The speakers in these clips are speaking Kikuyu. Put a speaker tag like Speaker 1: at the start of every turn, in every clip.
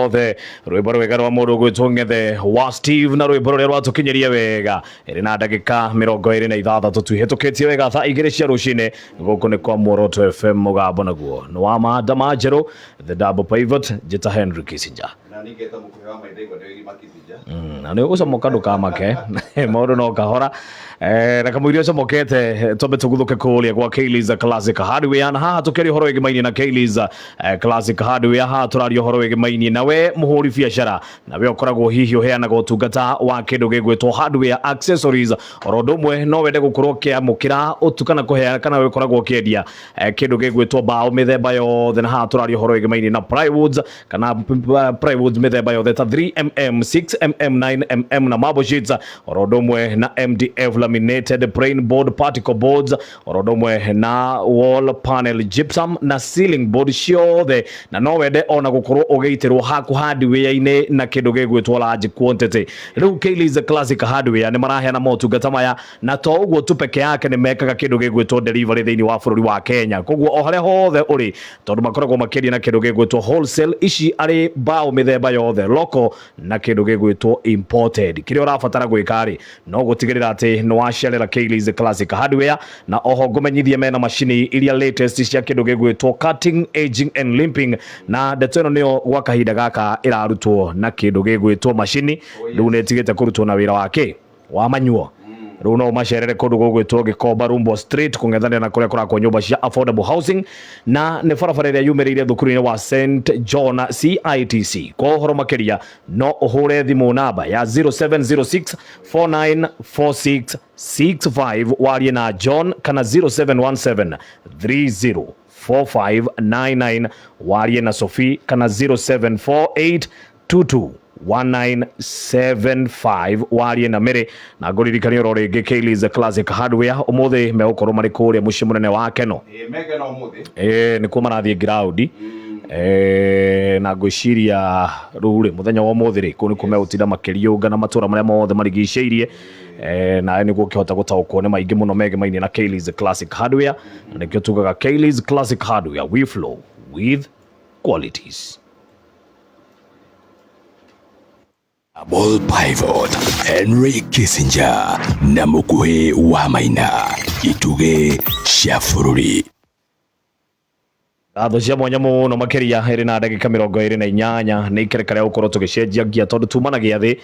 Speaker 1: yothe. Rwĩmbo rwega rwa mũndũ ũgwĩtwo Ng'ethe wa Steve na rwĩmbo rũrĩa rwatũkinyirie wega. Ĩrĩ na ndagĩka 26 twĩhĩtũkĩtie wega thaa 2 cia rũcinĩ. Gũkũ nĩ kwa Muoroto FM, mũgambo naguo nĩ wa Mandama Njerũ, The Double Pivot, njĩta Henry Kissinger.
Speaker 2: Na ningĩ ta mũkuhĩ wa maitho igua nĩ Kissinger.
Speaker 1: Na nĩ ũgũcomoka ndũkamake, maũndũ no kahora. Na kamũiria ũcomokete, twambe tũguthũke kũrĩa gwa Kayleys Classic Hardware, na haha tũkĩaria ũhoro wĩgĩmainie na Kayleys Classic Hardware. Haha tũraria ũhoro wĩgĩmainie na we mũhũri biacara, na we ũkoragwo hihi ũheanaga ũtungata wa kĩndũ gĩgwĩtwo hardware accessories. Oro ũndũ ũmwe no wende gũkorwo ũkĩamũkĩra ũtu kana kũheana, kana we ũkoragwo ũkĩendia kĩndũ gĩgwĩtwo mbaũ mĩthemba yothe, na haha tũraria ũhoro wĩgĩmainie na plywoods kana plywoods mĩthemba yothe ta 3mm, 6mm, 9mm na marble sheets, oro ũndũ ũmwe na MDF laminated plain board, particle boards, oro ũndũ ũmwe na wall panel gypsum na ceiling board ciothe. Na no wende ona gũkorwo ũgĩitĩrwo haku hardware-inĩ na kĩndũ gĩgwĩtwo large quantity. Rĩu Kayleys Classic Hardware nĩ maraheana motungata maya, na to ũguo tu peke yake, nĩ mekaga kĩndũ gĩgwĩtwo delivery thĩinĩ wa bũrũri wa Kenya. Koguo o harĩa hothe ũrĩ, tondũ makoragwo makĩendia na kĩndũ gĩgwĩtwo wholesale, ici arĩ mbaũ mĩthemba yothe, local na kĩndũ gĩgwĩtwo imported. Kĩrĩa ũrabatara gwĩka rĩ, no gũtigĩrĩra atĩ nĩ wacerera Kayleys Classic Hardware. Na oho ngũmenyithie mena macini iria latest cia kĩndũ gĩgwĩtwo cutting, aging and limping, na ndeto ĩno nĩyo gwa kahinda gaka ĩrarutwo na kĩndũ gĩgwĩtwo macini. Rĩu nĩ ĩtigĩte kũrutwo na wĩra wa kĩ wa manyuo. Rĩu no ũmacerere kũndũ gũgwĩtwo Gĩkomba, Rumbo Street, kũng'ethanĩra na kũrĩa kũrakwo nyũmba cia affordable housing, na nĩ barabara ĩrĩa yumĩrĩire thukuru-inĩ wa St John CITC. Kwa ũhoro makĩria no ũhũre thimũ namba ya 0706 4946 65 warie na John, kana 0717 30 4599 warie na Sophie, kana 0748 22 1975 warie na Mary. Na ngũririkania oro rĩngĩ, Kayleys Classic Hardware ũmũthĩ megũkorwo marĩ kũrĩa mũciĩ mũnene wa Keno.
Speaker 2: Mega na ũmũthĩ.
Speaker 1: Nĩkuo marathiĩ ground. Na ngwĩciria rĩu rĩ, mũthenya wa ũmũthĩ rĩ, kũu nĩkuo megũtinda makĩriũnga na matũra marĩa mothe marigicĩirie. Nawe nĩguo ũkĩhota gũtaũkwo nĩ maingĩ mũno megemainie na Kayleys Classic Hardware, na nĩkĩo tugaga Kayleys Classic Hardware, we flow with qualities.
Speaker 3: Double Pivot, Henry Kissinger na mũkuhĩ wa Maina, itugĩ cia bũrũri.
Speaker 1: Ngatho cia mwanya mũno makĩria. Ĩrĩ na ndagĩka 28, nĩ ikereka rĩa gũkorwo tũgĩcenjia ngia, tondũ tuma na gĩathĩ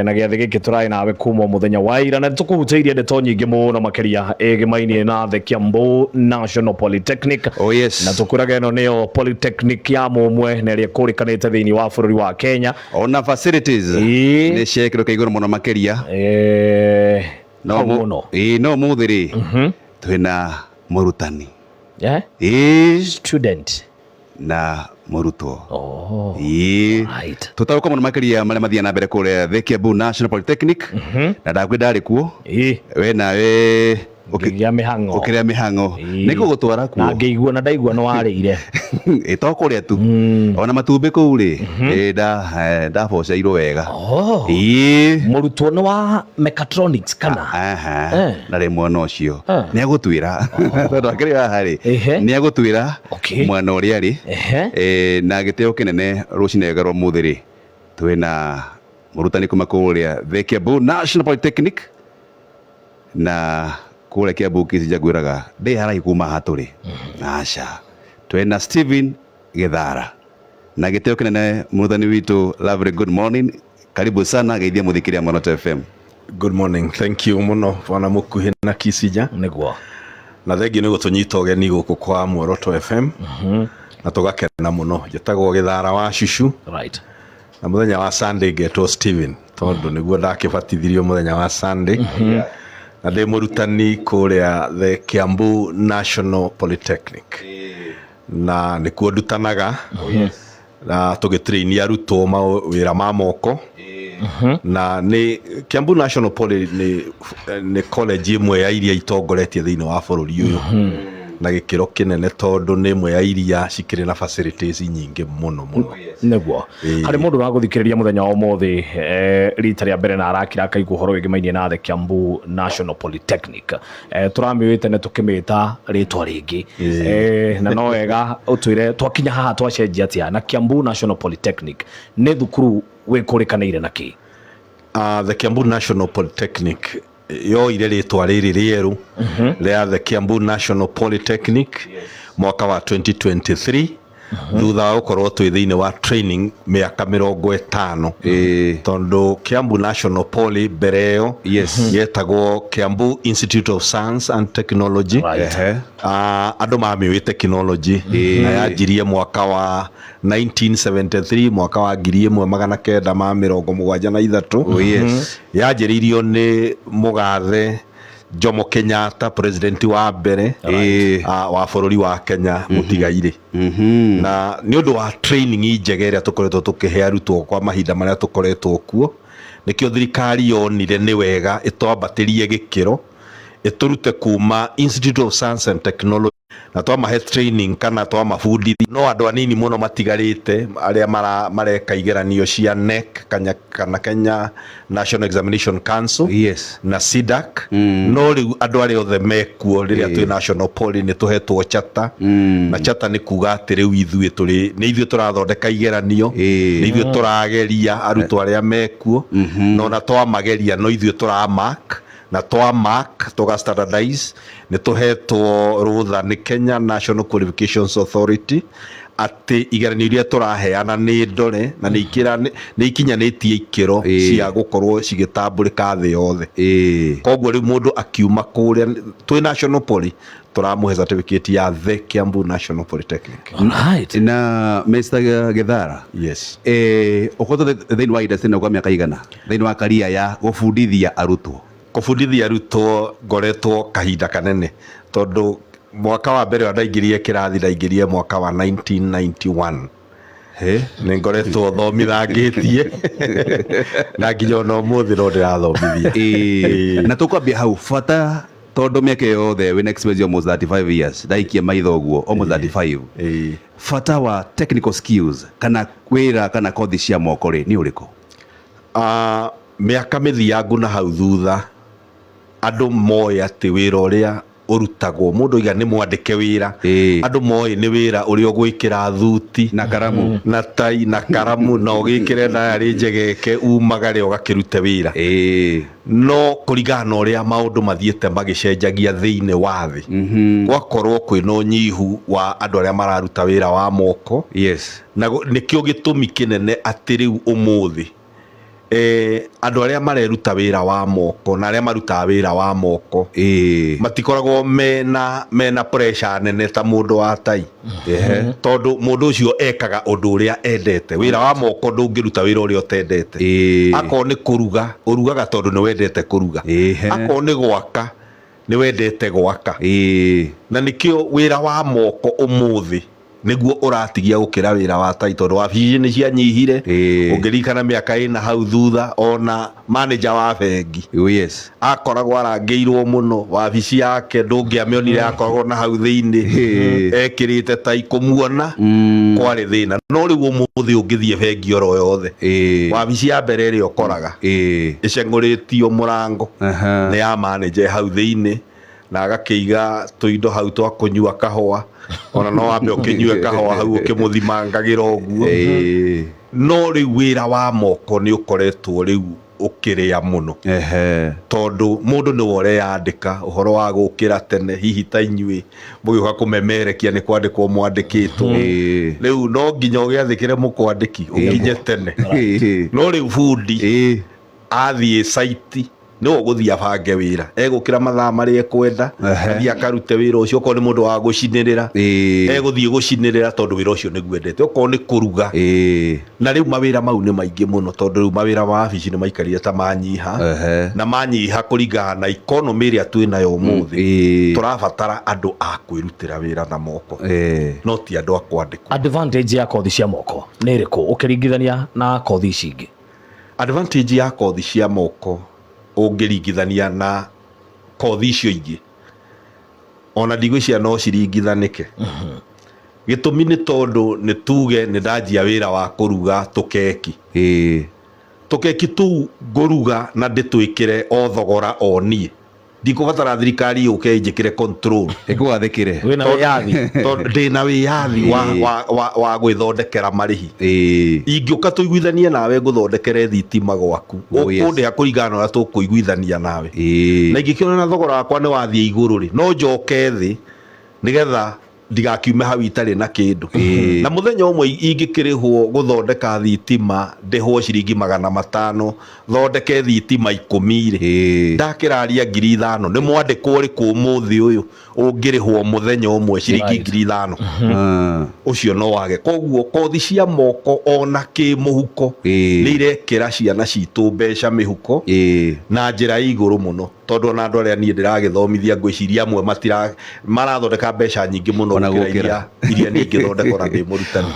Speaker 1: na gĩathĩ gĩkĩ tũrarĩ nawe kuma mũthenya wa ira, na nĩtũkũhutĩirie ndeto nyingĩ mũno makĩria ĩgĩmainie na The Kiambu National Polytechnic.
Speaker 2: Oh, yes.
Speaker 1: Na tũkwĩraga ĩno nĩyo polytechnic ya mũmwe na ĩrĩa ĩkũrĩkanĩte thĩinĩ wa bũrũri wa Kenya.
Speaker 2: Ona facilities nĩ cia gĩkĩro kĩa igũrũ mũno makĩria. No
Speaker 1: Hau mũno.
Speaker 2: Ĩĩ, no ũmũthĩ rĩ, twĩna mũrutani.
Speaker 1: Student.
Speaker 2: Na mũrutwo.
Speaker 1: Oh.
Speaker 2: Ĩĩ.
Speaker 1: Right.
Speaker 2: Tũtaũkwo mũno makĩria marĩa mathiaga na mbere kũrĩa The Kiambu National Polytechnic. Na ndakwĩ ndarĩ kuo. We nawe
Speaker 1: Ngĩgĩa mĩhang'o.
Speaker 2: Ũkĩrĩa mĩhang'o. Nĩ ngũgũtwara kuo.
Speaker 1: Na ngĩigua na ndaigua nĩ warĩire.
Speaker 2: Ĩ to kũrĩa tu. Ona matumbĩ kũu rĩ, ĩ ndaboceirwo wega.
Speaker 1: Oh.
Speaker 2: Ĩĩ.
Speaker 1: Mũrutwo nĩ wa mechatronics kana?
Speaker 2: Aha. Na rĩ mwana ũcio nĩ agũtwĩra, tondũ akĩrĩ haha rĩ, nĩ agũtwĩra mwana ũrĩa rĩ. Na gĩtĩo kĩnene rũcinĩ rwega rwa ũmũthĩ rĩ, twĩna mũrutani kuma kũrĩa The Kiambu National Polytechnic, na kũrĩa Kiambu Kissinger ngwĩraga ndĩ haraihu kuma haha tũrĩ. Aca, twĩna Stephen Gĩthara, na gĩtĩo kĩnene mũrutani witũ, lovely good morning, karibu sana, geithia mũthikĩria Muoroto FM.
Speaker 4: Good morning, thank you mũno bwana Mũkuhĩ na Kissinger.
Speaker 1: Nĩguo.
Speaker 4: Na thengiũ nĩ gũtũnyita ũgeni gũkũ kwa Muoroto FM. Na tũgakena mũno. Njĩtagwo Gĩthara wa Cucu. Na mũthenya wa Sunday ngetwo Steven, tondũ nĩguo ndakĩbatithirio mũthenya wa Sunday. Na ndĩ mũrutani kũrĩa The Kiambu National Polytechnic. Na nĩkuo ndutanaga. Na tũgĩtrain arutwo mawĩra ma moko. Na nĩ Kiambu National Poly nĩ college ĩmwe ya iria itongoretie thĩinĩ wa bũrũri ũyũ. Na gĩkĩro kĩnene, tondũ nĩ ĩmwe ya iria cikĩrĩ na facilities nyingĩ mũno mũno.
Speaker 1: Nĩguo harĩ mũndũ ũragũthikĩrĩria mũthenya wa ũmũthĩ rita rĩa mbere na arakira akaigua ũhoro wĩgĩmainie na The Kiambu National Polytechnic, tũramĩũĩ tene tũkĩmĩta rĩtwa rĩngĩ, na no wega ũtwĩre twakinya haha twacenjia atĩa, na Kiambu National Polytechnic nĩ thukuru wĩkũrĩkanĩire na kĩ?
Speaker 4: The Kiambu National Polytechnic yoire rĩtwa rĩrĩ rĩerũ rĩa The Kiambu National Polytechnic mwaka wa 2023, thutha wa gũkorwo twĩ thĩinĩ wa training mĩaka 50, tondũ Kiambu National Poly mbere ĩyo yetagwo Kiambu Institute of Science and Technology. Andũ mamĩũĩ technology, na yanjirie mwaka wa 1973, mwaka wa 1973. Yanjĩrĩirio nĩ mũgathe Jomo Kenyatta, president wa mbere wa bũrũri wa Kenya mũtigairĩ. Na nĩ ũndũ wa training njega ĩrĩa tũkoretwo tũkĩhe arutwo kwa mahinda marĩa tũkoretwo kuo, nĩkĩo thirikari yonire nĩ wega ĩtwambatĩrie gĩkĩro, ĩtũrute kuma Institute of Science and Technology, na twamahe training kana twamabundithia, no andũ anini mũno matigarĩte arĩa mareka igeranio cia KNEC kana Kenya National Examination Council na CDACC. No rĩu andũ arĩa othe mekuo rĩrĩa twĩ National Poly nĩ tũhetwo chata, na chata nĩ kuga atĩ rĩu ithuĩ tũrĩ nĩ ithuĩ tũrathondeka igeranio, nĩ ithuĩ tũrageria arutwo arĩa mekuo, na ona twamageria no ithuĩ tũramark, na twamark tũga standardize. Nĩ tũhetwo rũtha nĩ Kenya National Qualifications Authority atĩ igeranio iria tũraheana nĩ ndore na nĩ ikinyanĩtie ikĩro cia gũkorwo cigĩtambũrĩka thĩ yothe. Koguo rĩu mũndũ akiuma kũrĩa twĩ National Poly tũramũhe certificate ya The Kiambu National Polytechnic.
Speaker 1: Alright.
Speaker 2: Na Mr. Githara,
Speaker 4: Yes.
Speaker 2: Ũkoretwo thĩinĩ wa industry ĩno kwa mĩaka igana, thĩinĩ wa career ya gũbundithia arutwo?
Speaker 4: Kũbundithia arutwo ngoretwo kahinda kanene, tondũ mwaka wa mbere ũrĩa ndaingĩrire kĩrathi ndaingĩrire mwaka wa 1991. Nĩ ngoretwo thomithangĩtie na nginya ona ũmũthĩ no ndĩrathomithia.
Speaker 2: Na tũkwambia hau bata, tondũ mĩaka yothe wĩna experience almost 35 years, ndaikia maitho ũguo almost 35. Bata wa technical skills kana wĩra kana kothi cia moko rĩ, nĩ ũrĩkũ?
Speaker 4: Mĩaka mĩthiangu na hau thutha andũ moĩ atĩ wĩra ũrĩa ũrutagwo, mũndũ oiga nĩ mwandĩke wĩra, andũ moĩ nĩ wĩra ũrĩa ũgwĩkĩra thuti
Speaker 2: na karamu,
Speaker 4: na tai na karamu, na ũgĩkĩre ndayarĩ njegeke, umagare ũgakĩrute wĩra. No kũringana na ũrĩa maũndũ mathiĩte magĩcenjagia thĩinĩ wa thĩ, gwakorwo kwĩna ũnyihu wa andũ arĩa mararuta wĩra wa moko. Na nĩkĩo gĩtũmi kĩnene atĩ rĩu ũmũthĩ andũ arĩa mareruta wĩra wa moko na arĩa marutaga wĩra wa moko matikoragwo mena pressure nene ta mũndũ wa tai, tondũ mũndũ ũcio ekaga ũndũ ũrĩa endete. Wĩra wa moko ndũngĩruta wĩra ũrĩa ũtendete. Akorwo nĩ kũruga, ũrugaga tondũ nĩ wendete kũruga. Akorwo nĩ gwaka, nĩ wendete gwaka. Na nĩkĩo wĩra wa moko ũmũthĩ nĩguo ũratigia gũkĩra wĩra wa tai, tondũ wabici nĩ cianyihire. Ũngĩririkana mĩaka ĩna hau thutha, ona manager wa bengi akoragwo arangĩirwo mũno wabici yake, ndũngĩamĩonire, akoragwo na hau thĩinĩ ekĩrĩte tai, kũmuona kwarĩ thĩna. No rĩu ũmũthĩ ũngĩthiĩ bengi oro yothe, wabici ya mbere ĩrĩa ũkoraga ĩceng'ũrĩtio mũrango nĩ ya manager hau thĩinĩ, na agakĩiga tũindo hau twa kũnyua kahũa, ona no wambe ũkĩnyue kahũa hau ũkĩmũthimangagĩra ũguo. No rĩu wĩra wa moko nĩ ũkoretwo rĩu ũkĩrĩa mũno, tondũ mũndũ nĩwe ũreyandĩka ũhoro wa gũkĩra tene, hihi ta inyuĩ mũgĩũka kũmemerekia nĩ kwandĩkwo mwandĩkĩtwo. Rĩu no nginya ũgĩathĩkĩre mũkwandĩki ũkinye tene. No rĩu bundi athiĩ site nĩwe ũgũthiĩ abange wĩra, egũkĩra mathaa marĩa ekwenda, athiĩ akarute wĩra ũcio. Okorwo nĩ mũndũ wa gũcinĩrĩra, egũthiĩ gũcinĩrĩra tondũ wĩra ũcio nĩguo endete. Okorwo nĩ kũruga, na rĩu mawĩra mau nĩ maingĩ mũno, tondũ rĩu mawĩra ma wabici nĩ maikarire ta manyiha, na manyiha kũringana na economy ĩrĩa twĩnayo ũmũthĩ. Tũrabatara andũ a kwĩrutĩra wĩra na moko, no ti andũ a kwandĩkwo.
Speaker 1: Advantage ya kothi cia moko nĩ ĩrĩkũ ũkĩringithania na kothi ici ingĩ?
Speaker 4: Advantage ya kothi cia moko ũngĩringithania na kothi icio ingĩ, Ona ndigwĩciria no ciringithanĩke. Gĩtũmi nĩ tondũ nĩ tuge nĩ ndanjia wĩra wa kũruga tũkeki. Tũkeki tũu ngũruga na ndĩtwĩkĩre o thogora o niĩ. Ndikũbatara thirikari yũke ĩnjĩkĩre control.
Speaker 2: Ĩkũgathĩkĩre.
Speaker 1: Wĩna wĩyathi.
Speaker 4: Tondũ ndĩna wĩyathi wa gwĩthondekera marĩhi. Ingĩũka tũiguithanie nawe ngũthondekere thitima gwaku. Ũkũndĩha kũringana na ũrĩa tũkũiguithania nawe. Na ingĩkĩona na thogora wakwa nĩ wathiĩ igũrũ rĩ, no njoke thĩ nĩgetha ndigakiume hau itarĩ na kĩndũ. Na mũthenya ũmwe ingĩkĩrĩhwo gũthondeka thitima ndĩhwo ciringi 500 thondeke thitima 10 rĩ, ndakĩraria 5,000. Nĩ mwandĩkwo ũrĩkũ ũmũthĩ ũyũ ũngĩrĩhwo mũthenya ũmwe ciringi 5,000? Ũcio no wage. Koguo kothi cia moko ona kĩmũhuko nĩ irekĩra ciana citũ mbeca mĩhuko na njĩra ya igũrũ mũno. Tondũ ona andũ arĩa niĩ ndĩragĩthomithia ngwĩciria amwe marathondeka mbeca nyingĩ mũno
Speaker 2: Ona
Speaker 4: gũkĩra
Speaker 2: gũkĩra.
Speaker 4: iria niĩ ingĩthondeka ona ndĩ mũrutani.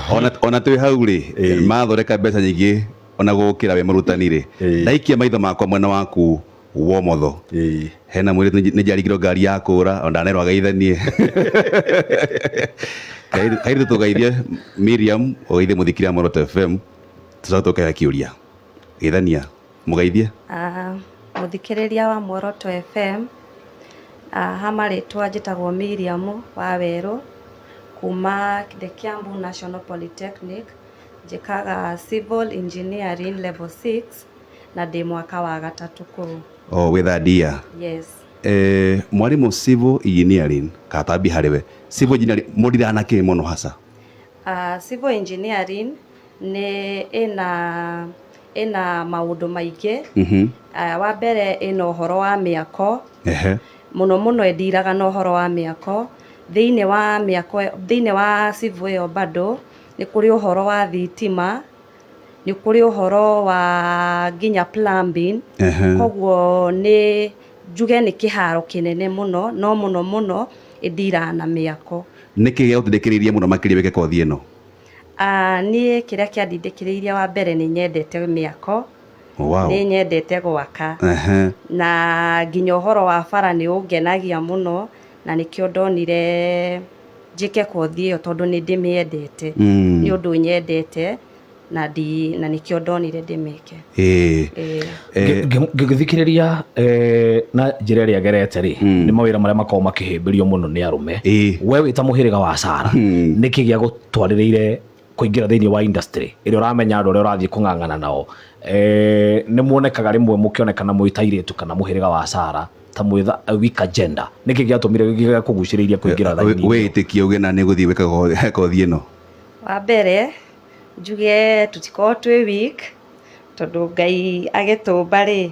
Speaker 2: Ona twĩ hau rĩ, mathondeka mbeca nyingĩ ona gũkĩra wĩ mũrutani rĩ. Ndaikia maitho makwa mwena waku wa ũmotho. Hena mũirĩtu nĩ njarigirwo ngari ya kũra, ona ndanerwo ageithanie. Kairĩtu tũgeithie Miriam, ũgeithie mũthikĩria wa Muoroto FM, tũcoke tũke kĩũria. Geithania, mũgeithie.
Speaker 5: Mũthikĩrĩria wa Muoroto FM, ha marĩtwa njĩtagwo Miriam wa Werũ, kuma the Kiambu National Polytechnic, njĩkaga Civil Engineering Level 6, na ndĩ mwaka wa gatatũ kũu.
Speaker 2: Oh, wĩ third year?
Speaker 5: Yes.
Speaker 2: Mwarimũ Civil Engineering, katambi harĩ we. Civil Engineering, mũndiraga na kĩ mũno hasa?
Speaker 5: Civil Engineering nĩ ĩna maũndũ maingĩ. Wa mbere ĩna ũhoro wa mĩako. Mũno mũno ĩndiraga na ũhoro wa mĩako. Thĩinĩ wa mĩako, thĩinĩ wa civil ĩyo bado nĩ kũrĩ ũhoro wa thitima, nĩ kũrĩ ũhoro wa nginya plumbing. Koguo nĩ njuge nĩ kĩharo kĩnene mũno, no mũno mũno ĩndiraga na mĩako.
Speaker 2: Nĩkĩ gĩagũtindĩkĩrĩirie mũno makĩria wĩke kothi ĩno?
Speaker 5: Niĩ kĩrĩa kĩandindĩkĩrĩirie wa mbere nĩ nyendete mĩako. Nĩ nyendete gwaka. Na nginya ũhoro wa bara nĩ ũngenagia mũno, na nĩkĩo ndonire njĩke kothi ĩyo tondũ nĩ ndĩmĩendete. Nĩ ũndũ nyendete na na nĩkĩo ndonire ndĩmĩke.
Speaker 1: Ngĩthikĩrĩria, na njĩra ĩrĩa gerete rĩ, nĩ mawĩra marĩa makoragwo makĩhĩmbĩrio mũno nĩ arũme. We wĩ ta mũhĩrĩga wa Sara, nĩkĩ gĩa gũtwarĩrĩire kũingĩra thĩinĩ wa industry ĩrĩa ũramenya andũ arĩa ũrathiĩ kũng'ang'ana nao? Nĩ muonekaga rĩmwe mũkĩonekana mwĩ ta airĩtu kana mũhĩrĩga wa Sara ta mwĩ weak agenda. Nĩkĩ gĩatũmire gĩakũgucĩrĩirie kũingĩra raini ĩyo?
Speaker 2: Wĩĩtĩkie uge na nĩ gũthiĩ gwĩka kothi ĩno?
Speaker 5: Wa mbere njuge tũtikoragwo twĩ weak tondũ Ngai agĩtũmba rĩ,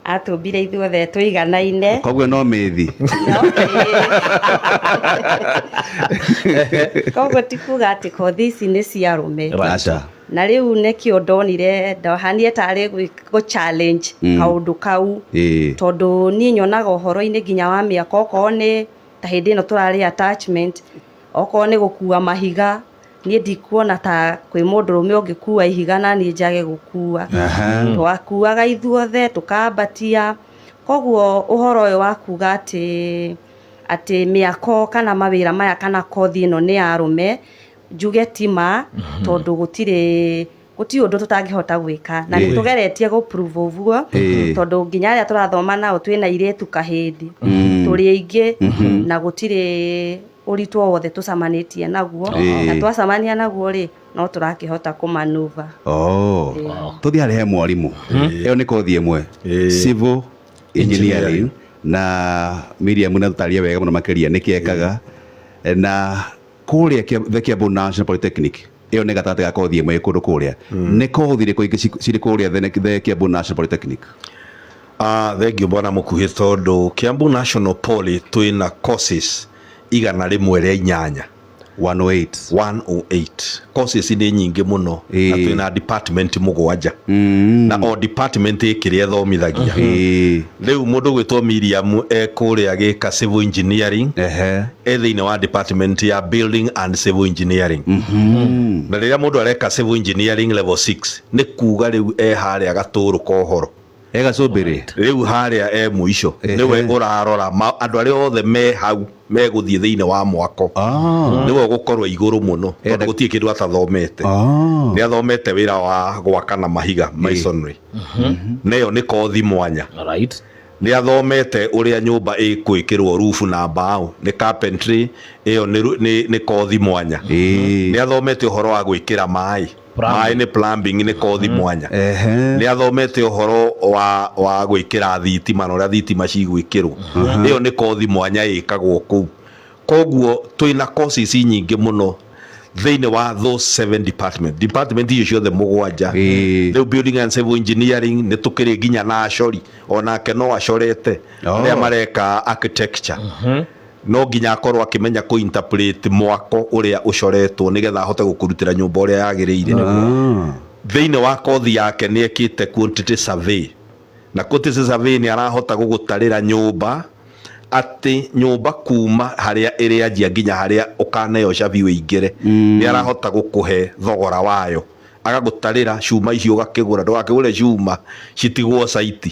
Speaker 5: atũmbire ithuothe tũiganaine.
Speaker 2: Koguo no mĩthi.
Speaker 5: No mĩthi. Koguo ti kuga atĩ kothi ici nĩ cia arũme.
Speaker 2: Aca.
Speaker 5: Na rĩu nĩkĩo ndonire ndahanie tarĩ gũ challenge kaũndũ kau. Tondũ niĩ nyonaga ũhoro-inĩ nginya wa mĩako, okorwo nĩ ta hĩndĩ ĩno tũrarĩ attachment, okorwo nĩ gũkua mahiga, niĩ ndikuona ta kwĩ mũndũrũme ũngĩkua ihiga na niĩ njage gũkua. Twakuaga ithuothe tũkambatia. Koguo ũhoro ũyũ wa kuga atĩ mĩako kana mawĩra maya kana kothi ĩno nĩ ya arũme, njuge ti ma, tondũ gũtirĩ ũndũ tũtangĩhota gwĩka. Na nĩ tũgeretie gũ prove ũguo, tondũ nginya arĩa tũrathoma nao twĩna airĩtu kahĩndĩ, tũrĩ aingĩ, na gũtirĩ ũritũ o wothe tũcemanĩtie naguo. Na twacemania naguo rĩ, no tũrakĩhota kũmanuva.
Speaker 2: Tũthiĩ harĩa he mwarimũ. Ĩyo nĩ kothi ĩmwe. Civil Engineering. Na Miriam nĩ atũtarĩria wega mũno makĩria nĩkĩ ekaga. Na kũrĩa the Kiambu National Polytechnic, ĩyo nĩ gatagatĩ ga kothi ĩmwe kũndũ kũrĩa. Nĩ kothi irĩkũ ingĩ cirĩ kũrĩa the Kiambu National Polytechnic?
Speaker 4: Thengiũ bwana Mũkuhĩ, tondũ Kiambu National Poly twĩna courses 108.
Speaker 2: 108.
Speaker 4: 108. Courses nĩ nyingĩ mũno, na twĩna department 7. Na o department ĩkĩrĩa ĩthomithagia. Rĩu mũndũ gwĩtwo Miriam e kũrĩa agĩka civil engineering, e thĩinĩ wa department ya building and civil engineering. Na rĩrĩa mũndũ areka civil engineering level 6, nĩ kuga rĩu e harĩa gatũrũ ka ũhoro.
Speaker 2: E gacũmbĩrĩ.
Speaker 4: Rĩu harĩa e mũico nĩwe ũrarora andũ arĩa othe me hau megũthiĩ thĩinĩ wa mwako. Nĩwe ũgũkorwo igũrũ mũno tondũ gũtirĩ kĩndũ atathomete. Nĩ athomete wĩra wa gwaka na mahiga, masonry, na ĩyo nĩ kothi mwanya. Nĩ athomete ũrĩa nyũmba ĩkwĩkĩrwo rufu na mbaũ, nĩ carpentry, ĩyo nĩ kothi mwanya. Nĩ athomete ũhoro wa gwĩkĩra maĩ, maĩ nĩ plumbing, nĩ kothi mwanya. Nĩ athomete ũhoro wa gwĩkĩra thitima na ũrĩa thitima cigwĩkĩrwo, ĩyo nĩ kothi mwanya ĩkagwo kũu. Koguo twĩna courses nyingĩ mũno thĩinĩ wa those seven department icio ciothe mũgwanja. Rĩu building and civil engineering nĩ tũkĩrĩ nginya na acori, onake no acorete. Arĩa mareka architecture no nginya akorwo akĩmenya kũ interpret mwako ũrĩa ũcoretwo nĩgetha ahote gũkũrutĩra nyũmba ũrĩa yagĩrĩire. Thĩinĩ wa kothi yake nĩ ekĩte quantity survey, na quantity survey nĩ arahota gũgũtarĩra nyũmba, atĩ nyũmba kuma harĩa ĩrĩanjia nginya harĩa ũkaneo cabi ũingĩre, nĩ arahota gũkũhe thogora wayo, agagũtarĩra cuma icio ũgakĩgũra, ndũgakĩgũre cuma citigwo site,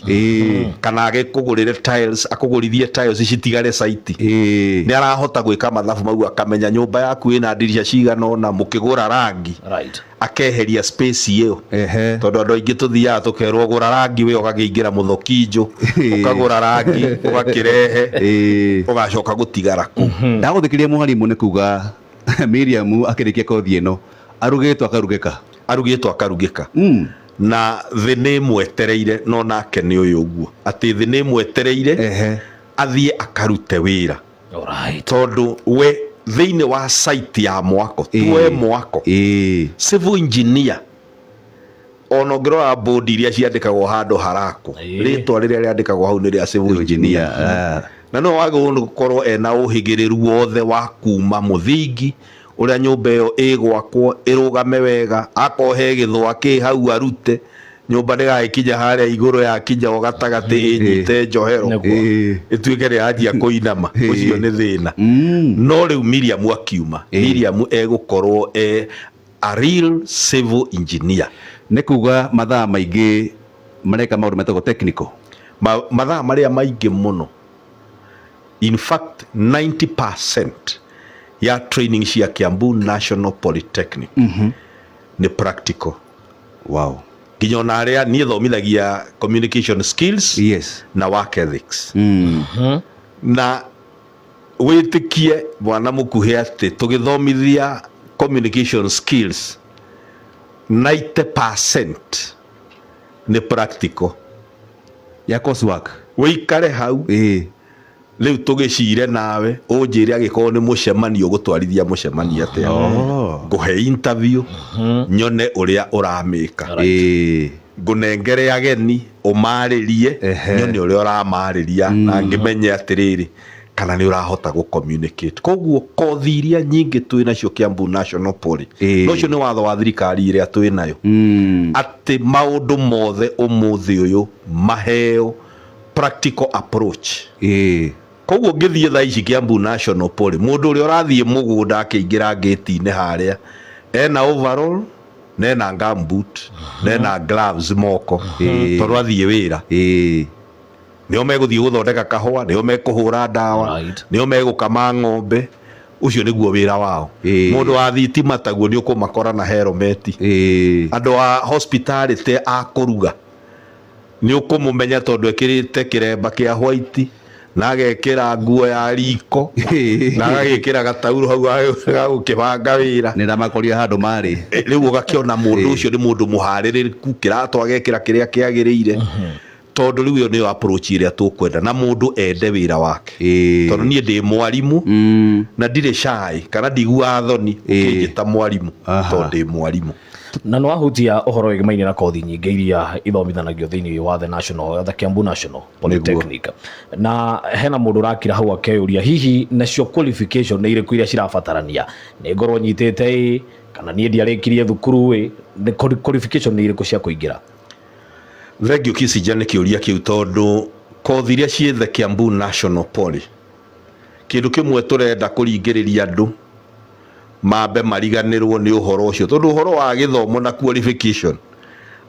Speaker 4: kana agĩkũgũrĩre tiles, akũgũrithie tiles citigare site. Nĩ arahota gwĩka mathabu mau, akamenya nyũmba yaku ĩna ndirica cigana ũna, mũkĩgũra rangi akeheria space ĩyo, tondũ andũ aingĩ tũthiaga tũkerwo gũra rangi, we ũgakĩingĩra mũthokinjũ, ũkagũra rangi ũgakĩrehe, ũgacoka gũtigara kũu.
Speaker 2: Ndagũthikĩria mwarimũ, nĩ kuga Miriam akĩrĩkia kothi ĩno arugĩtwo akarugĩka.
Speaker 4: Arugĩtwo akarugĩka. Na thĩ nĩ ĩmwetereire, no nake nĩ ũyũ ũguo atĩ thĩ nĩ ĩmwetereire athiĩ akarute wĩra, tondũ we thĩinĩ wa site ya mwako, tuoe mwako, civil engineer, ona ũngĩrora board iria ciandĩkagwo handũ harakwo, rĩtwa rĩrĩa rĩandĩkagwo hau nĩ rĩa civil engineer. Na no wagĩrĩirwo nĩ gũkorwo ena ũhĩgĩrĩru wothe wa kuma mũthingi ũrĩa nyũmba ĩyo ĩgwakwo ĩrũgame wega, akorwo he gĩthũa kĩ hau arute, nyũmba ndĩgagĩkinya harĩa igũrũ, yakinya o gatagatĩ ĩnyite njohero, ĩtuĩke nĩ yanjia kũinama. Ũcio nĩ thĩna. No rĩu Miriam akiuma, Miriam egũkorwo e a real civil engineer.
Speaker 2: Nĩ kuga mathaa maingĩ mareka maũndũ metagwo technical.
Speaker 4: Mathaa marĩa maingĩ mũno, in fact 90% ya training cia Kiambu National Polytechnic nĩ practical. Nginya ona arĩa niĩ thomithagia communication skills na work ethics, na wĩtĩkie bwana mũkuhĩ atĩ tũgĩthomithia communication skills 90% nĩ practical
Speaker 2: ya coursework.
Speaker 4: Wĩikare hau rĩu tũgĩcire nawe, ũnjĩre angĩkorwo nĩ mũcemanio ũgũtwarithia mũcemanio atĩa, ngũhe interview nyone ũrĩa ũramĩka, ngũnengere ageni ũmarĩrie, nyone ũrĩa ũramarĩria, na ngĩmenye atĩrĩrĩ kana nĩ ũrahota gũ communicate. Koguo kothi iria nyingĩ twĩ nacio Kiambu National Poly, no ũcio nĩ watho wa thirikari ĩrĩa twĩ nayo, atĩ maũndũ mothe ũmũthĩ ũyũ maheo practical approach. Koguo ngĩthiĩ thaa ici Kiambu National Poly, mũndũ ũrĩa ũrathiĩ mũgũnda akĩingĩra ngĩti-inĩ harĩa ena overall na ena gumboot na ena gloves moko, tondũ athiĩ wĩra, nĩo megũthiĩ gũthondeka kahũa, nĩo mekũhũra ndawa, nĩo megũkama ng'ombe, ũcio nĩguo wĩra wao. Mũndũ wa thitima taguo nĩ ũkũmakora na helmet. Andũ a hospitality a kũruga nĩ ũkũmũmenya tondũ ekĩrĩte kĩremba kĩa white na agekĩra nguo ya riko na agagĩkĩra gatauro hau ga gũkĩbanga wĩra.
Speaker 2: Nĩ ndamakorire handũ marĩ.
Speaker 4: Rĩu ũgakĩona mũndũ ũcio nĩ mũndũ mũharĩrĩku, kĩratũ agekĩra kĩrĩa kĩagĩrĩire, tondũ rĩu ĩyo nĩyo approach ĩrĩa tũkwenda, na mũndũ ende wĩra wake, tondũ niĩ ndĩ mwarimũ na ndirĩ shy kana ndiguaga thoni ũkĩnjĩta mwarimũ, tondũ ndĩ mwarimũ.
Speaker 1: Na nĩ wahutia ũhoro wĩgĩmaine na kothi nyingĩ iria ithomithanagio thĩinĩ wa the Kiambu National Polytechnic, na hena mũndũ ũrakira hau akeyũria, hihi nacio qualification nĩ irĩkũ iria cirabatarania, nĩ ngorwo nyitĩte ĩ kana niĩ ndiarĩkirie thukuru ĩ, nĩ qualification nĩ irĩkũ cia kũingĩra?
Speaker 4: Thengiũ Kissinger nĩ kĩũria kĩu, tondũ kothi iria ciĩ the Kiambu National Poly, kĩndũ kĩmwe tũrenda kũringĩrĩria andũ mambe mariganĩrwo nĩ ũhoro ũcio, tondũ ũhoro wa gĩthomo na qualification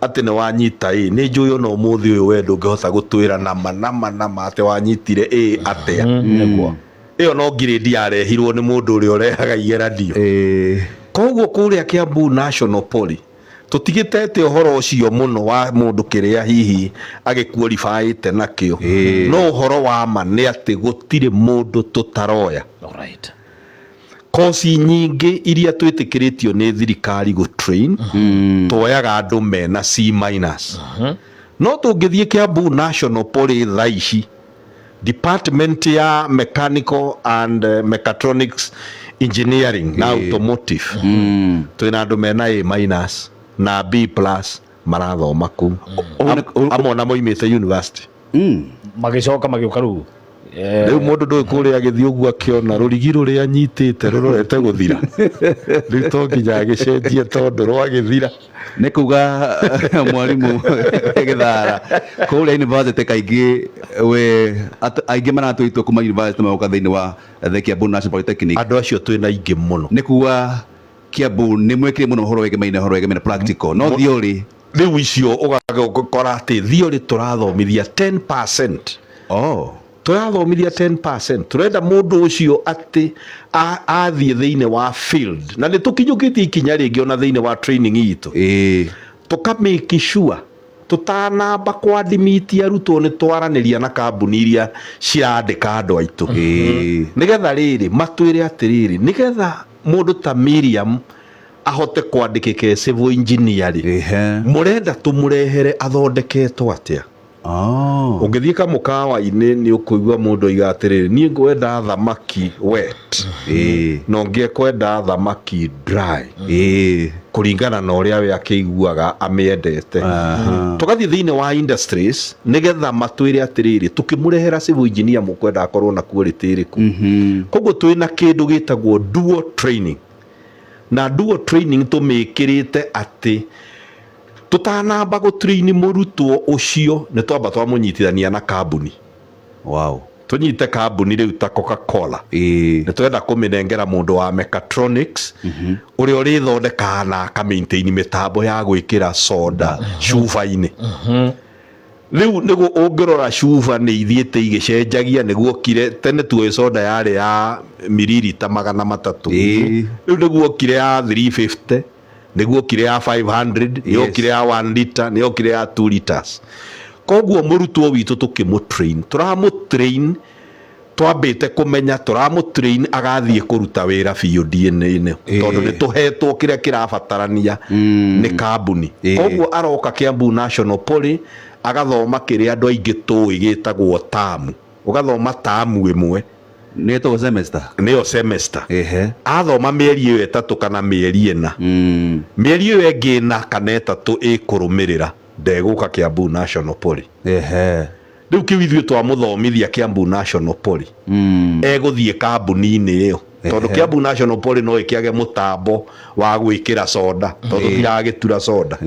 Speaker 4: Atĩ nĩ wanyita ĩ, nĩ njũĩ ona ũmũthĩ ũyũ we ndũngĩhota gũtwĩra nama nama nama atĩ wanyitire ĩ atĩa.
Speaker 1: Nĩguo.
Speaker 4: Ĩyo no grade yarehirwo nĩ mũndũ ũrĩa ũrehaga igeranio. Koguo kũrĩa Kiambu National Poly tũtigĩtete ũhoro ũcio mũno wa mũndũ kĩrĩa hihi agĩkuoribaĩte nakĩo, no ũhoro wa ma nĩ atĩ gũtirĩ mũndũ tũtaroya.
Speaker 1: Alright.
Speaker 4: Koci nyingĩ iria twĩtĩkĩrĩtio nĩ thirikari gũ train, tuoyaga andũ mena C minus. No tũngĩthiĩ Kiambu National Poly thaa ici, department ya mechanical and mechatronics engineering na automotive, twĩna andũ mena A minus na B plus marathoma kũu. Amwe ona moimĩte university.
Speaker 1: Magĩcoka magĩũka rĩu.
Speaker 4: Rĩu mũndũ ndũĩ kũrĩa agĩthiĩ ũguo akĩona rũrigi rũrĩa anyitĩte rũrorete gũthira, rĩu to nginya agĩcenjie tondũ rwagĩthira.
Speaker 2: Nĩ kuga mwarimũ Gĩthara, kũrĩa university kaingĩ we aingĩ maratũitwo kuma university magoka thĩinĩ wa the Kiambu National Polytechnic.
Speaker 4: Andũ acio twĩna aingĩ mũno.
Speaker 2: Nĩ kuga Kiambu nĩ mwĩkĩre mũno ũhoro wĩgemaine, ũhoro wĩgemaine practical, no theory.
Speaker 4: Rĩu icio ũgakora atĩ theory tũrathomithia 10%. Tũrathomithia 10%. Tũrenda mũndũ ũcio atĩ athiĩ thĩinĩ wa field, na nĩ tũkinyũkĩtie ikinya rĩngĩ ona thĩinĩ wa training itũ. Tũka make sure tũtanamba kwadimiti arutwo nĩ twaranĩria na kambuni iria cirandĩka andũ aitũ. Nĩgetha rĩrĩ matwĩre atĩrĩrĩ, nĩgetha mũndũ ta Miriam ahote kwandĩkĩka civil engineer rĩ, mũrenda tũmũrehere athondeketwo atĩa? Ũngĩthiĩ kamũkawa-inĩ nĩ ũkũigua mũndũ oiga atĩrĩrĩ, niĩ ngwenda thamaki wet, na ũngĩ ekwenda thamaki dry, kũringana na ũrĩa we akĩiguaga amĩendete. Tũgathiĩ thĩinĩ wa industries nĩgetha matwĩre atĩrĩrĩ, tũkĩmũrehera civil engineer mũkwenda akorwo na quality ĩrĩkũ. Koguo twĩna kĩndũ gĩtagwo dual training, na dual training tũmĩkĩrĩte atĩ tũtanamba gũtrain mũrutwo ũcio nĩ twamba twamũnyitithania na kambuni. Tũnyite kambuni rĩu ta Coca-Cola. Nĩ twenda kũmĩnengera mũndũ wa mechatronics, ũrĩa ũrĩthondekaga na akamaintain mĩtambo ya gwĩkĩra soda cuba-inĩ. Rĩu nĩguo ũngĩrora cuba nĩ ithiĩte igĩcenjagia, nĩguo kire tene tuoĩ soda yarĩ ya miririta 300. Rĩu nĩguo kire ya 350, nĩguo kire ya 500, nĩguo kire ya 1 liter, nĩguo kire ya 2 liters. Koguo mũrutwo witũ tũkĩmũtrain, tũramũtrain twambĩte kũmenya tũramũtrain agathiĩ kũruta wĩra biũ DNA-inĩ, tondũ nĩ tũhetwo kĩrĩa kĩrabatarania nĩ kambuni. Koguo aroka Kiambu National Poly agathoma kĩrĩa andũ aingĩ tũĩ gĩtagwo tamu, ũgathoma tamu ĩmwe.
Speaker 2: Nĩ ĩtagwo semester.
Speaker 4: Nĩyo semester. Athoma mĩeri ĩyo 3 kana mĩeri 4. Mĩeri ĩyo ĩngĩ 4 kana 3 ĩkũrũmĩrĩra ndegũka Kiambu National Poly. Rĩu kĩu ithuĩ twamũthomithia Kiambu National Poly. Egũthiĩ kambuni-inĩ ĩyo. Tondũ Kiambu National Poly no ĩkĩage mũtambo wa gwĩkĩra soda, tondũ tiragĩtura soda.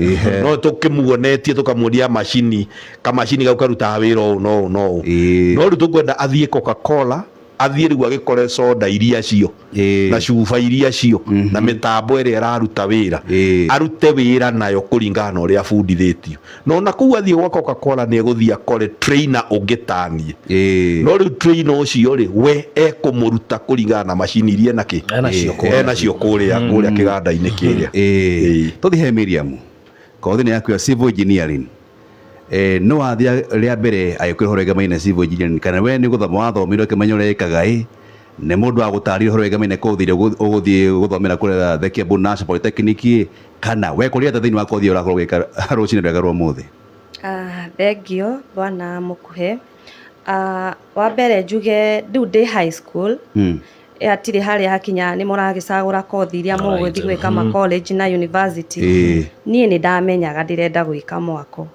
Speaker 4: No tũkĩmuonetie tũkamuonia macini, kamacini kau karutaga wĩra ũũ na ũũ na ũũ. No rĩu tũkwenda athiĩ Coca-Cola, athiĩ rĩu agĩkore soda iria cio, na cuba iria cio, na mĩtambo ĩrĩa ĩraruta wĩra. Arute wĩra nayo kũringana na ũrĩa abundithĩtio. Na ona kũu athiĩ gwa Coca-Cola nĩ egũthiĩ akore trainer ũngĩ ta niĩ. No rĩu trainer ũcio rĩ, we ekũmũruta kũringana na macini iria ena kĩ?
Speaker 1: Enacio kũrĩa.
Speaker 4: Enacio kũrĩa kĩganda-inĩ kĩrĩa.
Speaker 2: Tũthiĩ he Miriam. Kothi nĩ yaku ya civil engineering. No wathiĩ rĩa mbere agĩkwĩra ũhoro wĩgamaine civil engineering, kana we nĩ gũthoma wathomire ũkĩmenya ũrĩa ĩkaga ĩ? Nĩ mũndũ wa gũtarĩria ũhoro wĩgamaine kothi ĩrĩa ũgũthiĩ gũthomera kũrĩa the Kiambu National Polytechnic ĩ? Kana we kũrĩa thĩinĩ wa kothi ĩyo ũrakorwo ũgĩka rũcinĩ rwega rwa ũmũthĩ?
Speaker 5: Thengio bwana Mũkuhĩ. Wa mbere njuge rĩu ndĩ high school. Hatirĩ harĩa hakinya nĩ mũragĩcagũra kothi iria mũgũthiĩ gwĩka ma college na university. Niĩ nĩ ndamenyaga ndĩrenda gwĩka mwako.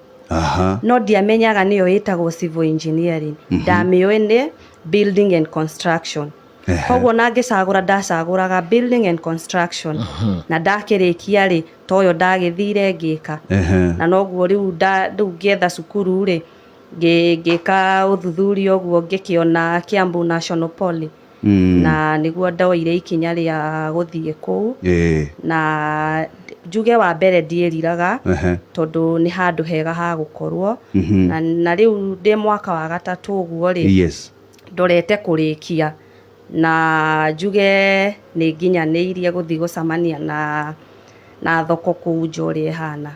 Speaker 5: No ndiamenyaga nĩyo ĩtagwo civil engineering. Ndamĩũĩ nĩ building and construction. Koguo na ngĩcagũra ndacagũraga building and construction. Na ndakĩrĩkia rĩ, toyo ndagĩthire ngĩka. Na noguo rĩu rĩu ngĩetha cukuru rĩ, ngĩka ũthuthuria ũguo ngĩkĩona Kiambu National Poly. Na nĩguo ndoire ikinya rĩa gũthiĩ kũu. Na Njuge wa mbere ndiĩriraga, tondũ nĩ handũ hega ha gũkorwo. Na rĩu ndĩ mwaka wa gatatũ ũguo rĩ, ndorete kũrĩkia, na njuge nĩ nginyanĩirie gũthiĩ gũcemania na thoko kũu nja ũrĩa ĩhana.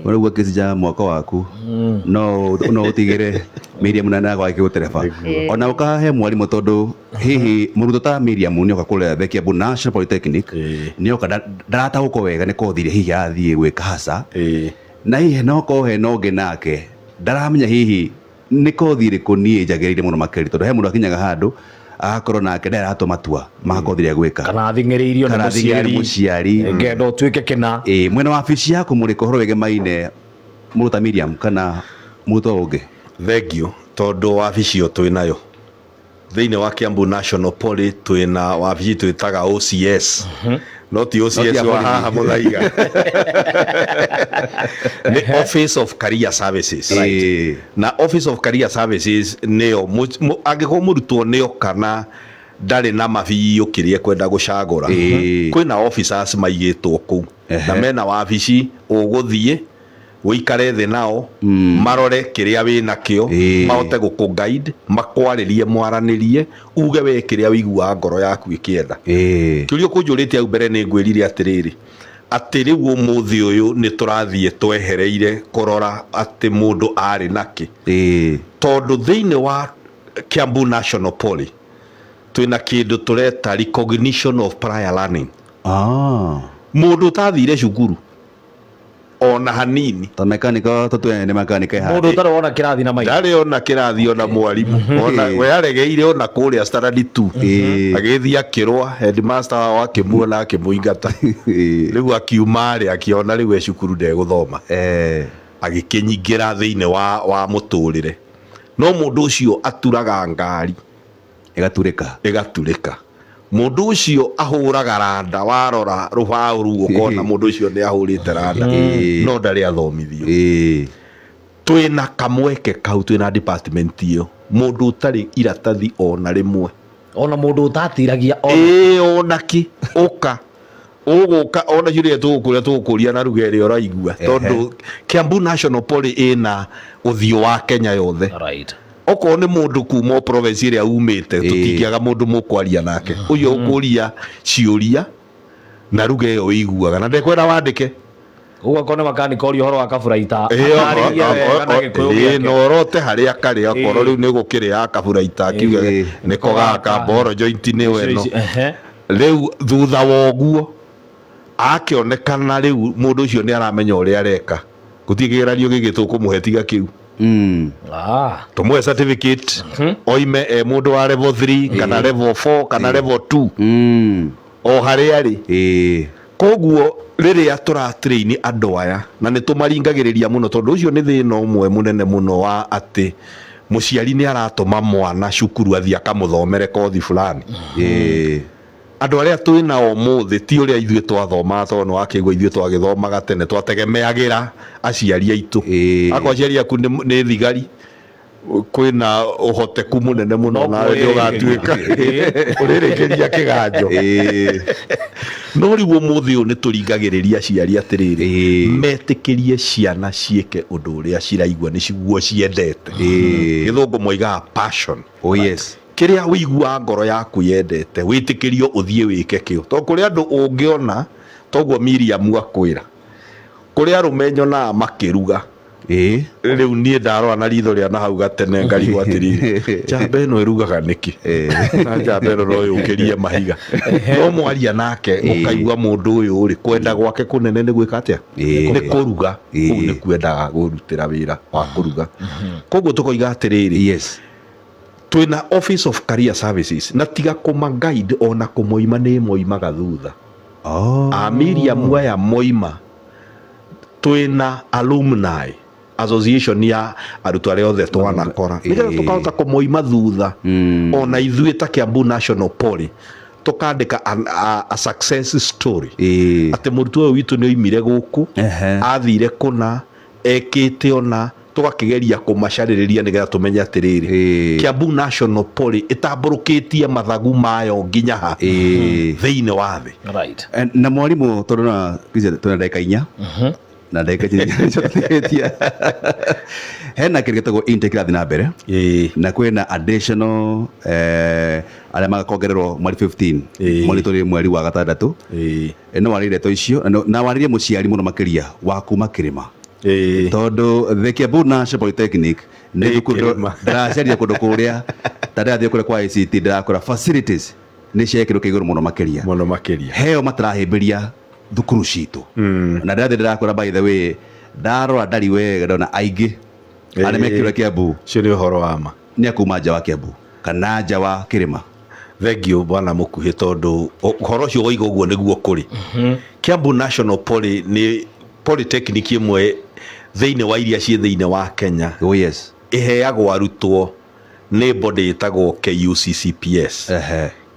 Speaker 2: Ũrauga Kissinger mwaka waku no ũtigĩre Miriam na gwake gũtereba ona ũkahe mwarimũ, tondũ hihi mũrutwo ta Miriam nĩoka kũrĩa the Kiambu National Polytechnic, nĩoka ndarataũkwo wega nĩ kothi ĩrĩa hihi arathiĩ gwĩka haca, na hihi no korwo hena ũngĩ nake ndaramenya hihi nĩ kothi ĩrĩkũ niĩ njagĩrĩire mũno makĩria, tondũ he mũndũ akinyaga handũ agakorwo nake ndarĩ aratua matua ma kothi ĩrĩa gwĩka,
Speaker 1: kana athing'ĩrĩirio nĩ
Speaker 2: kana athing'ĩrĩirio nĩ
Speaker 1: mũciari,
Speaker 2: mũciari.
Speaker 1: Ngenda ũtuĩke kĩna.
Speaker 2: Ĩĩ, mwena wa wabici yaku mũrĩkũ ũhoro wĩgemaine mũrutwo Miriam kana mũrutwo ũngĩ?
Speaker 4: Thank you, tondũ wabici ĩyo twĩ nayo thĩinĩ wa Kiambu National Poly, twĩna wabici twĩtaga OCS, no ti OCS
Speaker 2: No ti ya
Speaker 4: wa
Speaker 2: borithi.
Speaker 4: Haha Mũthaiga, nĩ Office of Career Services. Na Office of Career Services nĩyo angĩkorwo mũrutwo nĩo kana ndarĩ na mabiũ kĩrĩa ekwenda gũcagũra, kwĩna officers maigĩtwo kũu na mena wabici ũgũthiĩ ũikare thĩ nao, marore kĩrĩa wĩ nakĩo, mahote gũkũ guide, makwarĩrie, mwaranĩrie, uge we kĩrĩa ũiguaga ngoro yaku ĩkĩenda. Kĩũria ũkũnjũrĩtie hau mbere, nĩ ngwĩrire atĩrĩrĩ, atĩ rĩu ũmũthĩ ũyũ nĩ tũrathiĩ twehereire kũrora atĩ mũndũ arĩ nakĩ, tondũ thĩinĩ wa Kiambu National Poly twĩna kĩndũ tũreta recognition of prior learning. Mũndũ ũtathire cukuru ona hanini,
Speaker 2: Ta mekanika, tũtue nĩ mekanika.
Speaker 1: Mũndũ ũtarĩ wona kĩrathi na maitho.
Speaker 4: Ndarĩ ona kĩrathi ona mwarimũ ona, we aregeire ona kũrĩa standard 2, agĩthiĩ akĩrũa, headmaster wao akĩmuona, akĩmũingata. Rĩu akiuma rĩ, akĩona rĩu e cukuru ndegũthoma, agĩkĩnyingĩra thĩinĩ wa mũtũrĩre. No mũndũ ũcio aturaga ngari
Speaker 2: ĩgaturĩka.
Speaker 4: Ĩgaturĩka. Mũndũ ũcio ahũraga randa, warora rũbaũ rũu ũkona mũndũ ũcio nĩ ahũrĩte randa, no ndarĩ athomithio. Twĩna kamweke kau, twĩna department ĩyo, mũndũ ũtarĩ iratathi ona rĩmwe,
Speaker 1: ona mũndũ ũtatiragia ona.
Speaker 4: Ĩĩ, ona kĩ ũka ũgũka ona ciũria tũgũkũria, tũgũkũria na ruga ĩrĩa ũraigua, tondũ Kiambu National Poly ĩna ũthiũ wa Kenya yothe. Okorwo nĩ mũndũ kuma o province ĩrĩa umĩte, tũtingĩaga mũndũ mũkwaria nake ũyũ ũkũria ciũria na ruga ĩyo ũiguaga, na ndekwenda wandĩke.
Speaker 1: Ũguo akorwo nĩ makanika, ũria ũhoro wa kaburaita, atarĩrie wega na Gĩkũyũ gĩake.
Speaker 4: Na ũrote harĩa karĩ, akorwo rĩu nĩ gũkĩrĩ kaburaita, akiuga nĩko gaka boro joint nĩyo ĩno. Rĩu thutha wa ũguo akĩonekana rĩu mũndũ ũcio nĩ aramenya ũrĩa areka, gũtirĩ kĩgeranio gĩngĩ tũkũmũhe tiga kĩu. Tũmũhe certificate oime e mũndũ wa level 3 kana level 4 kana level 2, o harĩa arĩ. Koguo rĩrĩa tũratrain andũ aya, na nĩ tũmaringagĩrĩria mũno, tondũ ũcio nĩ thĩna ũmwe mũnene mũno wa atĩ mũciari nĩ aratũma mwana cukuru athiĩ akamũthomere kothi fulani. Andũ arĩa twĩ nao ũmũthĩ ti ũrĩa ithuĩ twathomaga, tondũ nĩ wakĩigua ithuĩ twagĩthomaga tene twategemeagĩra aciari aitũ. Akorwo aciari aku nĩ thigari, kwĩna ũhoteku mũnene mũno
Speaker 1: No
Speaker 4: nawe nĩ ũgatuĩka ũrĩrĩkĩria kĩganjo. No rĩu ũmũthĩ ũyũ nĩ tũringagĩrĩria aciari atĩrĩrĩ, metĩkĩrie ciana ciĩke ũndũ ũrĩa ciraigua nĩ ciguo ciendete. Gĩthũngũ moigaga passion.
Speaker 2: Oh yes.
Speaker 4: Kĩrĩa ũiguaga ngoro yaku yendete, wĩtĩkĩrio ũthiĩ wĩke kĩo, tondũ kũrĩ andũ ũngĩona toguo Miriam akwĩra, kũrĩ arũme nyonaga makĩruga. Rĩu niĩ ndarora na ritho rĩa na hau gatene ngarigwo atĩrĩrĩ, njamba ĩno ĩrugaga nĩkĩ na njamba ĩno no yũkĩrie mahiga? No mwaria nake ũkaigua mũndũ ũyũ rĩ, kwenda gwake kũnene nĩ gwĩka atĩa? Nĩ kũruga. Kũu nĩ kwendaga kũrutĩra wĩra wa kũruga. Koguo tũkoiga atĩrĩrĩ, twĩna Office of Career Services, na tiga kũma guide, ona kũmoima nĩ moimaga thutha. A Miriam aya moima, twĩna alumni association ya arutwo arĩa othe twanakora, nĩgetha tũkahota kũmoima thutha. Ona ithuĩ ta Kiambu National Poly tũkandĩka a success story, atĩ mũrutwo ũyũ witũ nĩ oimire gũkũ, athire kũna, ekĩte ona. Tũgakĩgeria kũmacarĩrĩria nĩgetha tũmenye atĩrĩrĩ, Kiambu National Poly ĩtambũrũkĩtie mathagu mayo nginya ha thĩinĩ wa thĩ.
Speaker 2: Na mwarimũ, tondũ na twĩna ndagĩka 4 na ndagĩka 4 hena kĩndũ gĩtagwo intake kĩrathiĩ na mbere na kwĩna additional arĩa magakongererwo mweri 15, mweri tũrĩ mweri wa gatandatũ. No warĩrie ndeto icio na warĩrie mũciari mũno makĩria wa kuma kĩrĩma, tondũ the Kiambu National Polytechnic nĩ thukuru ndĩracaria kũndũ kũrĩa ta ndĩrathiĩ kũrĩa kwa ICT, ndĩrakora facilities nĩ cia gĩkĩro kĩa igũrũ mũno makĩria.
Speaker 4: Mũno makĩria.
Speaker 2: Heo matarahĩmbĩria thukuru citũ, na ndĩrathiĩ ndĩrakora, by the way, ndarora ndari wega, ndona aingĩ arĩa mekĩrwo Kiambu
Speaker 4: Ũcio nĩ ũhoro wa ma.
Speaker 2: nĩ akuma nja wa Kiambu kana nja wa kĩrĩma.
Speaker 4: Thengiũ, bwana Mũkuhĩ, tondũ ũhoro ũcio woiga ũguo nĩguo kũrĩ. Kiambu National Poly nĩ polytechnic ĩmwe thĩinĩ wa iria ciĩ thĩinĩ wa Kenya
Speaker 2: oh yes
Speaker 4: ĩheagwo arutwo nĩ body ĩtagwo KUCCPS,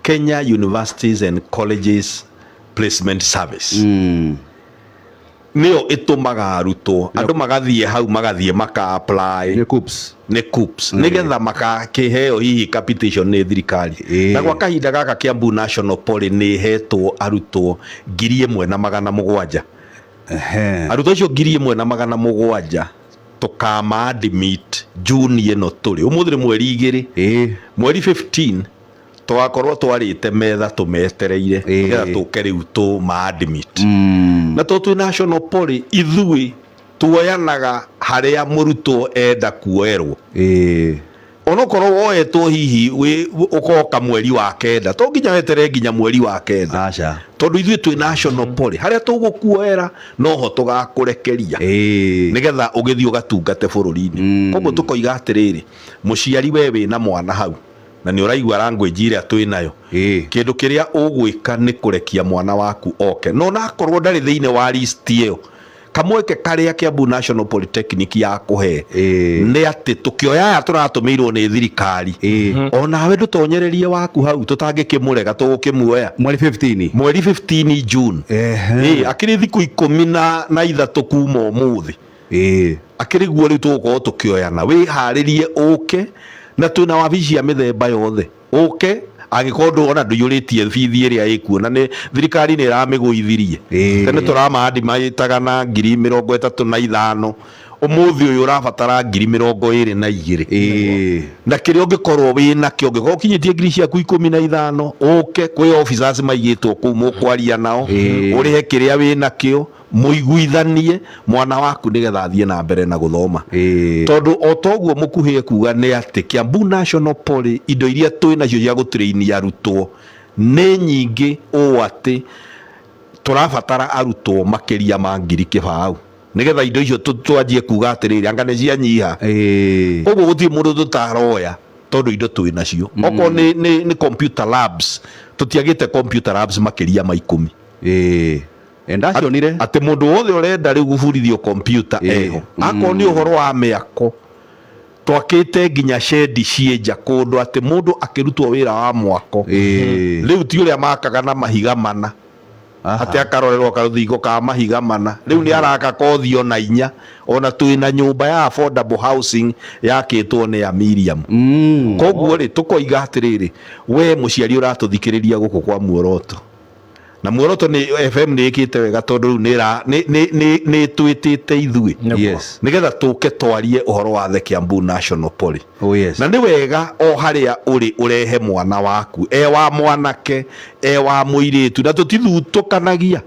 Speaker 4: Kenya Universities and Colleges Placement Service. Nĩyo ĩtũmaga arutwo, andũ magathiĩ hau, magathiĩ maka apply.
Speaker 2: Nĩ KUCCPS.
Speaker 4: Nĩ KUCCPS, nĩgetha makakĩheo hihi capitation nĩ thirikari. Na gwa kahinda gaka Kiambu National Poly nĩ ĩhetwo arutwo 1700. Arutwo acio 1700 tũkama admit June ĩno tũrĩ, ũmũthĩ nĩ mweri 2. Mweri 15 tũgakorwo twarĩte metha tũmetereire nĩgetha tũke rĩu tũma admit. Na to twĩ National Poly, ithuĩ tuoyanaga harĩa mũrutwo enda kuoerwo. Onokorwo woetwo hihi ũkoka mweri wa 9, to nginya weterere nginya mweri wa 9.
Speaker 2: Aca.
Speaker 4: Tondũ ithuĩ twĩ National Poly, harĩa tũgũkuoera noho tũgakũrekeria nĩgetha ũgĩthiĩ ũgatungate bũrũri-inĩ. Koguo tũkoiga atĩrĩrĩ, mũciari, we wĩna mwana hau na nĩ ũraigua language ĩrĩa twĩ nayo, kĩndũ kĩrĩa ũgwĩka nĩ kũrekia mwana waku oke, no nakorwo ndarĩ thĩinĩ wa list ĩyo, kamweke karĩa Kiambu National Polytechnic ya kũhe nĩ atĩ tũkĩoya aya tũratũmĩirwo nĩ thirikari, onawe ndũtonyererie waku hau, tũtangĩkĩmũrega, tũgũkĩmuoya.
Speaker 2: Mweri 15.
Speaker 4: Mweri 15 June. Akĩrĩ thikũ 13 kuma ũmũthĩ. Akĩrĩ guo rĩu tũgũkorwo tũkĩoyana, wĩharĩrie ũke, na twĩna wabici cia mĩthemba yothe, ũke angĩkorwo ndũona ndũiyũrĩtie bithi ĩrĩa ĩkuo, na nĩ thirikari nĩ ĩramĩgũithirie. Tene tũramandi maĩtaga na 35,000, ũmũthĩ ũyũ ũrabatara 22,000. Na kĩrĩa ũngĩkorwo wĩ nakĩo, ũngĩkorwo ũkinyĩtie ngiri ciaku 15, ũke kwĩ officers maigĩtwo kũu mũkwaria nao, ũrĩhe kĩrĩa wĩ nakĩo, mũiguithanie mwana waku nĩgetha athiĩ na mbere na gũthoma. Tondũ o toguo mũkuhĩ ekuga nĩ atĩ Kiambu National Poly, indo iria twĩ nacio cia gũtrain arutwo nĩ nyingĩ ũũ atĩ tũrabatara arutwo makĩria ma 20,000 nĩgetha indo icio twanjie kuga atĩrĩrĩ, anga nĩ cianyiha. Koguo gũtirĩ mũndũ tũtaroya tondũ indo twĩ nacio. Okorwo nĩ computer labs, tũtiagĩte computer labs makĩria ma 10.
Speaker 2: Ndacionire.
Speaker 4: Atĩ mũndũ wothe ũrenda rĩu gũbundithio computer eho. Akorwo nĩ ũhoro wa mĩako, twakĩte nginya shendi ciĩ nja kũndũ atĩ mũndũ akĩrutwo wĩra wa mwako rĩu ti ũrĩa makaga na mahiga mana, atĩ akarorerwo karũthingo ka mahiga mana, rĩu nĩ araka kothi ona 4. Ona twĩna nyũmba ya affordable housing yakĩtwo nĩ ya Miriam. Koguo rĩ, tũkoiga atĩrĩrĩ, we mũciari ũratũthikĩrĩria gũkũ kwa Muoroto, na Muoroto nĩ FM nĩ ĩkĩte wega tondũ rĩu nĩ ĩtwĩtĩte ithuĩ nĩgetha tũke twarie ũhoro wa the Kiambu National Poly.
Speaker 2: Oh yes.
Speaker 4: Na nĩ wega o harĩa ũrĩ ũrehe mwana waku, e wa mwanake, e wa mũirĩtu, na tũtithutũkanagia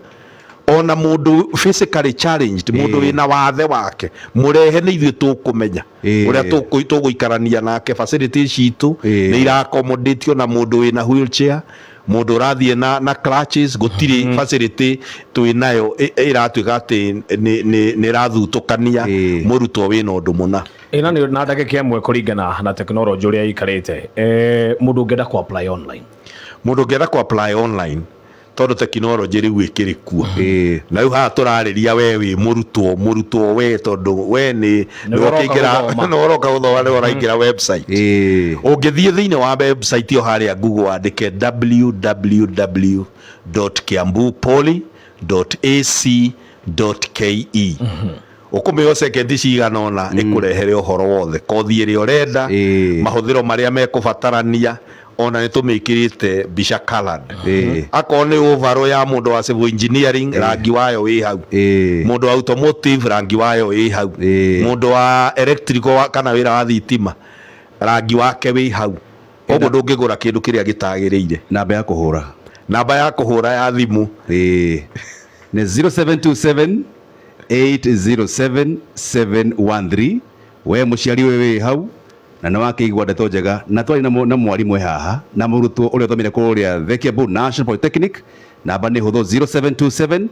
Speaker 4: ona mũndũ physically challenged, mũndũ wĩna wathe wake, mũrehe, nĩ ithuĩ tũkũmenya ũrĩa tũgũikarania nake. Facilities citũ nĩ ira-accommodate na mũndũ wĩna wheelchair, mũndũ ũrathiĩ na crutches. Gũtirĩ facility twĩ nayo ĩratuĩka atĩ nĩ ĩrathutũkania mũrutwo wĩna ũndũ mũna.
Speaker 1: Ĩno nĩ na ndagĩka 1, kũringana na tekinoronjĩ ũrĩa ĩikarĩte, mũndũ ũngĩenda kũ apply online?
Speaker 4: Mũndũ ũngĩenda kũ apply online, tondũ tekinoronjĩ rĩu ĩkĩrĩ kuo, na rĩu haha tũrarĩria we wĩ mũrutwo we, tondũ we nĩ
Speaker 1: Nĩ ũroka gũthoma.
Speaker 4: Nĩ ũroka gũthoma, nĩ ũraingĩra website. Ũngĩthiĩ thĩinĩ wa website ĩyo harĩa Google, wandĩke www.kiambupoly.ac.ke. Ũkũmĩo sekendi cigana ũna ĩkũrehere ũhoro wothe, kothi ĩrĩa ũrenda, mahũthĩro marĩa mekũbatarania, ona nĩ tũmĩkĩrĩte mbica colored. Akorwo nĩ overall ya mũndũ wa civil engineering, rangi wayo wĩ hau. Mũndũ wa automotive, rangi wayo wĩ hau. Mũndũ wa electrical kana wĩra wa thitima, rangi wake wĩ hau. Koguo ndũngĩgũra kĩndũ kĩrĩa gĩtagĩrĩire.
Speaker 2: Namba ya kũhũra.
Speaker 4: Namba ya kũhũra ya thimũ
Speaker 2: nĩ 0727 807 713. We mũciari ũyũ wĩ hau na nĩ wakĩigua ndeto njega, na twarĩ na mwarimũ haha na mũrutwo ũrĩa ũthomire kũrĩa The Kiambu National Polytechnic. Namba nĩ hũthũ, 0727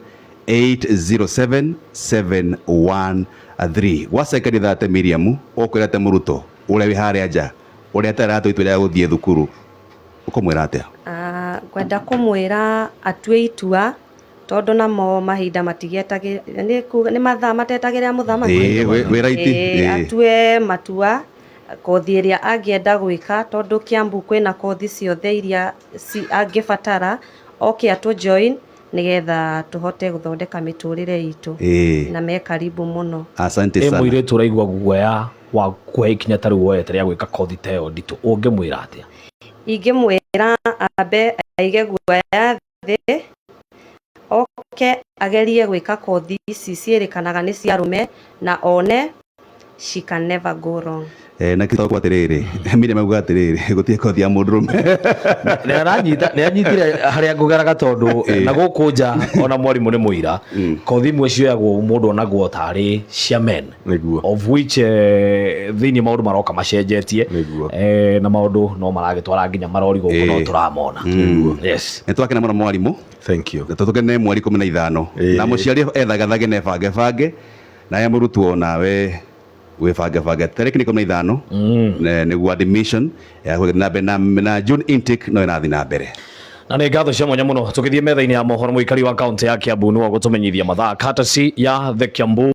Speaker 2: 807 713. Gwa sekendi 30, Miriam, ũkwĩra atĩa mũrutwo ũrĩa wĩ harĩa nja, ũrĩa atarĩ aratua itua rĩa gũthiĩ thukuru? Ũkũmwĩra atĩa?
Speaker 5: Ngwenda kũmwĩra atue itua, tondũ namo mahinda matigetagĩra, nĩ mathaa matetagĩrĩra mũthamaki.
Speaker 2: Wĩ right.
Speaker 5: Atue matua kothi ĩrĩa angĩenda gwĩka, tondũ Kiambu kwĩna kothi ciothe iria angĩbatara. Oke atũ join nĩgetha tũhote gũthondeka mĩtũrĩre itũ. Na me karibu mũno.
Speaker 2: Asante sana.
Speaker 1: Mũirĩtu ũraigua guoya wa kuoya ikinya ta rĩu woete rĩa gwĩka kothi ta ĩyo nditũ, ũngĩmwĩra atĩa?
Speaker 5: Ingĩmwĩra ambe aige guoya thĩ, oke agerie gwĩka kothi ici ciĩrĩkanaga nĩ cia arũme, na one she can never go wrong.
Speaker 2: Na kitoko atiriri, Miriam auga atiriri, gutirĩ kothi ya mũndũrũme.
Speaker 1: Nĩ anyitire harĩa ngũgeraga, tondũ na gũkũ nja ona mwarimũ nĩ mũira, kothi imwe cioyagwo mũndũ onagwo tarĩ cia men. Of which thĩinĩ maũndũ maroka macenjetie. Na maũndũ no maragĩtwara nginya marori gũkũ no tũramona. Yes.
Speaker 2: Nĩ twakena mũno, mwarimũ.
Speaker 4: Thank you.
Speaker 2: Tũtũkene mweri 15. Na mũciari ethagathage na ebangebange, naye mũrutwo nawe wĩbangebange. Tarĩki nĩ 15 nĩguo admission ya gũthiĩ na mbere, na June intake no ĩrathiĩ na mbere.
Speaker 1: Na nĩ ngatho cia mwanya mũno. Tũgĩthiĩ metha-inĩ ya mohoro, mũikari wa kaunti ya Kiambu nĩwe ũgũtũmenyithia mathaa, courtesy ya The Kiambu.